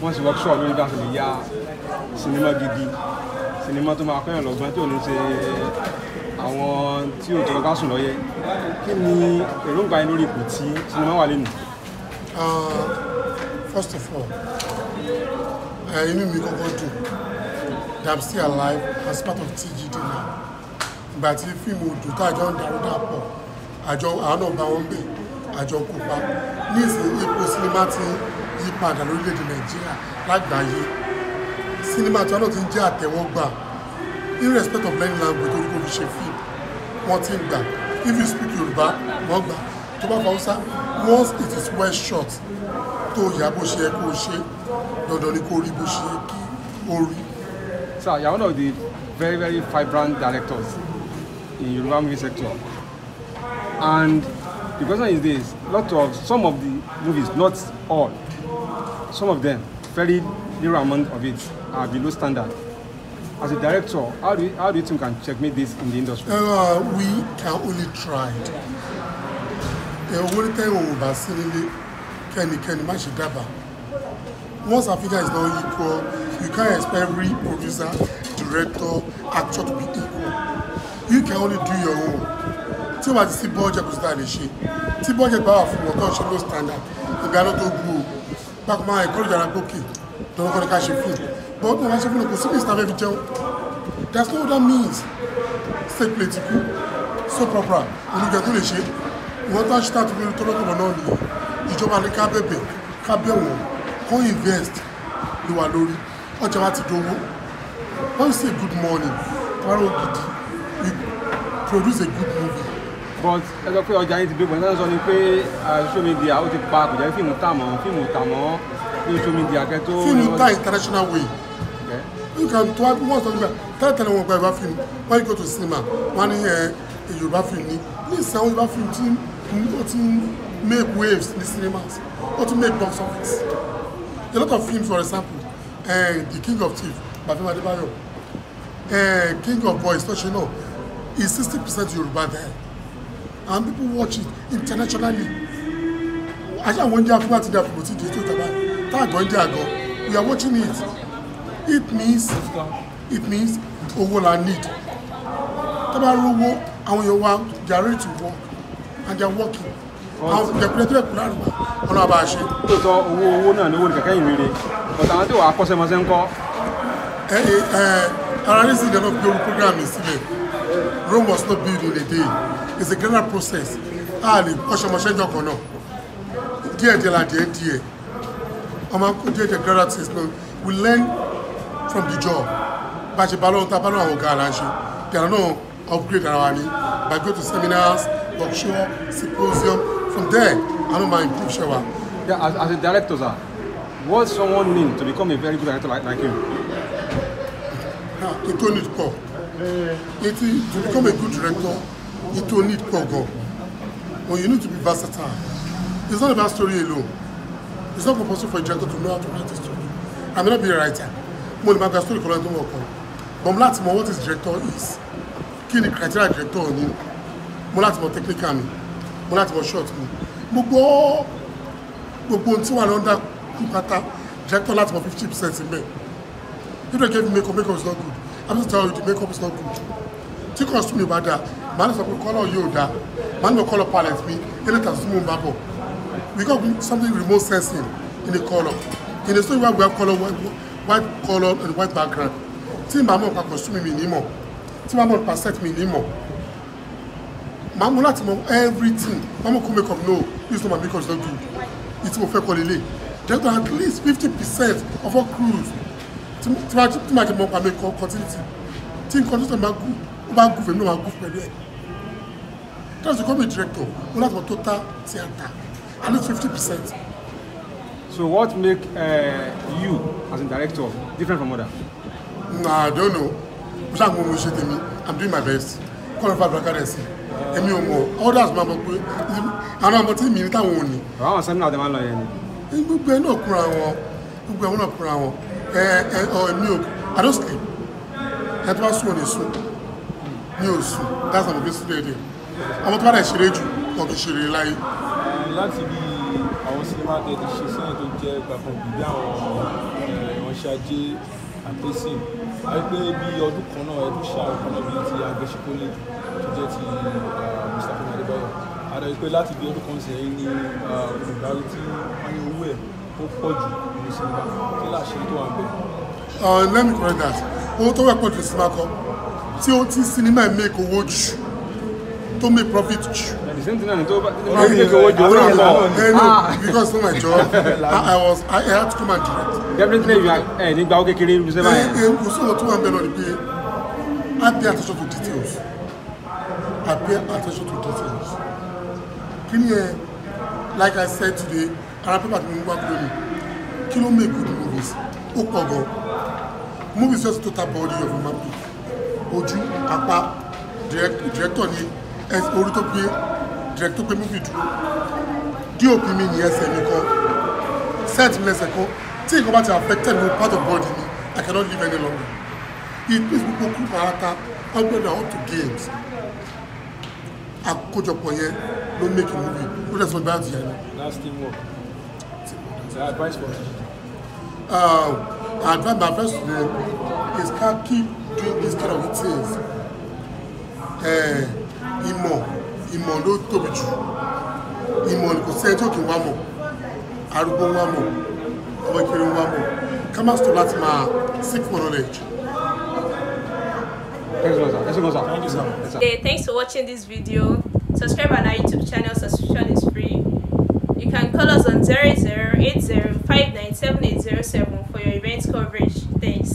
Wọ́n sì workshop lórí bí a ṣe lè ya sinimá gidi, sinimá tó máa kọ́yàn lọ́gbọ́n, tí ò ní ṣe àwọn tí ò tọrọ ká sùn lọ́yẹ. Kí ni èròǹgbà yín lórí ipò tí sinimá wà lẹ́nu? First of all, inú mi kọ́kọ́ dùn that I'm still alive as part of TGD now. Ìgbà tí fíìmù odò tá àjọ ń darú dàpọ̀, àjọ àwọn náà bá wọn bẹ̀, àjọ kópa. Nísìnyí, ipò sinimá ti ń yí padà lórílẹ̀‐èdè Nàìjíríà, lágbàáyé. Sinimá tí wọn náà ti ń jẹ́ àtẹ̀wọ́gbà irrespective of any language torí kò fi ṣe fíìmù, wọ́n ti ń gbà. If you speak Yorùbá, wọ́n gbà. Tó bá Hausa, once it is well shot, tó yà bó ṣe yẹ kó o ṣe, dandan ni kó rí bó ṣe yẹ kí ó rí. Sir, you are one of the very, very vibrant directors in Yoruba movie sector. And the question is this: lot of some of the movies, not all, some of them, very little amount of it are below standard. As a director, how do you think we can checkmate this in the industry? We can only try it. Owó ní tẹ́yìn òun bá sí nílé, kẹ́nikẹ́ni má ṣe dábàá. Once Africa is not equal, you can't expect every producer, director, actor to be equal. You can only do your own. Tí o bá ti sí budget, kò sí tá a lè ṣe. Tí budget bá wà fún wọn tó ń ṣe low standard, ìgbà ló tó gbó o. Bákan máa encourage ara gbókè lọ́wọ́ kọ́ ni ká ṣe fíìmù, but wọ́n máa ṣe fíìmù, kò sí means tá a fẹ́ fi jẹun. There's no other means. State play ti kú, soap opera olùjẹ tó lè ṣe ìwọ́n tó ń ṣe tàbí tó lọ́kọ̀ọ́ náà nìyẹn. Ìjọba ní ká bẹ̀bẹ̀, ká bẹ̀ wọ́n kó invest ló wà lórí ọjà wa ti dowó. When we say good morning, tomorrow gidi, we produce a good movie. But ẹ sọ pé ọjà yín ti dógbòn náà, sọ ni pé social media ó ti pa, kò jẹ́ fíìmù tà mọ́, fíìmù tà mọ́ ní social media kẹ́ tó. Fíìmù ta international way. You can tó wọ́n sọ nígbà tẹ́lẹ̀ tẹ́lẹ̀, wọn gba Yorùbá fíìmù. When you go to cinema, wọ́n ní ẹ Yorùbá fíìmù ní ìsìn. Àwọn Yorùbá fíìmù tí ó ti ń make waves ní cinemas, ó ti make box office. A lot of films, for example, The King of Thieves, Bafemi Adebayo, King of Boys tó ṣe náà is 60% Yorùbá there, and people watch it internationally. Àṣà àwọn oúnjẹ afúnwá ti dà fún ti di ètò ìjọba tá àgọ́ ń jẹ́ àgọ́. We are watching it. It means owó la need. Tó bá rówó, àwọn èèyàn wa, they are ready to work and they are working. Àwọn ìjẹ̀kúrẹ́ tó yẹ kúrò àrùn ọ̀nà àbá ṣe. Lóòótọ́, owó, owó náà ní owó ní kẹ̀kẹ́ ìrere, but àwọn tí wàá kọ́ṣẹ́mọṣẹ́ ń kọ́? Ẹ ẹ ara ní sí ìdáná gbé orí program yìí sílẹ̀. Rome was not built in a day. It's a gradual process. A lè kọ́ṣẹ́mọṣẹ́ jọ kan náà, díẹ̀ díẹ̀ la díẹ̀ díẹ̀ ọmọ akó díẹ̀ díẹ̀, gradual things. No, we learn from the job. Bá a ṣe bá lọ́wọ́ tá a bá lọ́wọ́ àwọn ọ̀gá ara ṣe they are not upgrade ara wa ni by go to seminars, workshop, symposium. From there, I know my improve ṣe wa. Yeah, as a director, sir, what someone need to become a very good director like him? Ètò need pọ̀. Ètò to become a good director, ètò need pọ̀ gan. But you need to be versatile. It's not about story alone. It's not compulsory for a director to know how to write a story. I may not be a writer. Mo lè máa gba story kan lọ́dún tó wọ̀ kan, but mo láti mọ what is director is, kí ni criteria director ní. Mo láti mọ technical mi, mo láti mọ shot mi, gbogbo gbogbo ohun tí wà lọ́ndà kú pátá. Director láti mọ 50% mbẹ́. If they give me makeup, makeup is not good, I'm just tell you the makeup is not good. Tí costume mi bá dáa, màá ní sọ pé colour yóò dáa, màá ní mọ colour palette mi eléyìí tàbí tí mo ń bá bọ̀. We got something, remote sensing in a colour, in a story where we have colour, white, white colour and white background. Tí màá mọ̀ nípa costume mi ní mọ̀, tí màá mọ̀ nípa set mi ní mọ̀, màá mú láti mọ everything. Màá mọ̀ kó makeup, no, this one, my makeup is not good, ìtí mo fẹ́ kọ́ lélẹ̀. Director, at least 50% of all crews tí màá jẹ mọ̀ nípa makeup continuity, tí continuity bá gùn, ó bá gùn fèmí náà, máa gùn pẹ̀lú ẹ̀. That's become a director, ó láti mọ̀ total theatre at least 50%. So what make you as a director different from others? Nah, I don't know. Mo ṣáà mú mo ṣe tèmi. I'm doing my best. Kọ́lọ́ fún àbúrò rẹ̀ sí. Èmi ò mọ̀. Others máa mọ̀ pé àwọn ọmọ tí mi ní táwọn ò ní. Àwọn seminar tẹ máa ń lọ yẹn ni. Gbogbo ẹ náà kúra wọn. Gbogbo ẹ náà kúra wọn. Ẹ ẹ ọ èmi ò, I don't sleep. Ẹ tó bá sùn ò ní sùn. Mi ò sùn. That's my basic idea. Àwọn tó bá dẹ̀ ṣeré jù, wọn kì í ṣeré láyé. Láti bí àwọn sinimá tẹ ti ṣe sẹ́yìn tó jẹ́ gbàgbọ́n bíbí àwọn Iṣẹ́ Ajé Àpèsè. A rí pé bí ọdún kan náà ẹ tún ṣe àwọn kan náà bíi ti Agẹṣinkólé tó jẹ́ ti Mr. Fẹ́mi Adébáyọ̀. A dẹ̀ rí pé láti bí ọdún kan sẹ́yìn ni olùdarí tí wọ́n ní owó ẹ̀ ó pọ̀ jù nínú sinimá. Kí làṣírí tó wà níbẹ̀? Let me correct that. Owó tó wẹ̀ pọ̀ jù sinimá kọ́ tí ó ti sinimá ẹ̀ make owó jù, tó make profit jù. The same thing náà ni tó bá make owó jù, owó yẹn pọ̀. No, because it's not my job. I had to come and direct. Definitely you are ẹ nígbà ó kékeré irú sẹ́fà yẹn. Kò sí ọ̀rọ̀ tó wà ń bẹ̀ náà ni pé I pay attention to details. I pay attention to details. Kí ni ẹ, like I said today, ara pépà tí mo ń gbá kúrò ní, kí ló make good movies? Ó pọ̀ gan. Movies just total body of human being. Ojú, apá, director ni orí tó gbé, director gbé movie dúró. DOP mi ní ẹsẹ̀ mi kan, set mi lẹ́sẹ̀ kan. Tí nǹkan bá ti affected mi part of body mi, I cannot live any longer. It means gbogbo crew parata, ọgbọ́dọ̀ up to games. Àkójọpọ̀ yẹn ló make a movie, ló dẹ̀ sọ gbá àti yẹn. That's teamwork. The advice for you. My advice to them is can keep doing this kind of things. Ìmọ̀ ló tóbi jù. Ìmọ̀ ni kò sí ẹni tí ò kí ń wá mọ̀. Arúgbó ń wá mọ̀, ọmọ ìkiri ń wá mọ̀. Ká má stop láti máa seek for knowledge. Thanks, sir. Thank you, sir. Thank you, sir. Yes, sir. Hey, thanks for watching this video. Subscribe on our YouTube channel. Subscription is free. You can call us on 0080597807 for your event coverage. Thanks.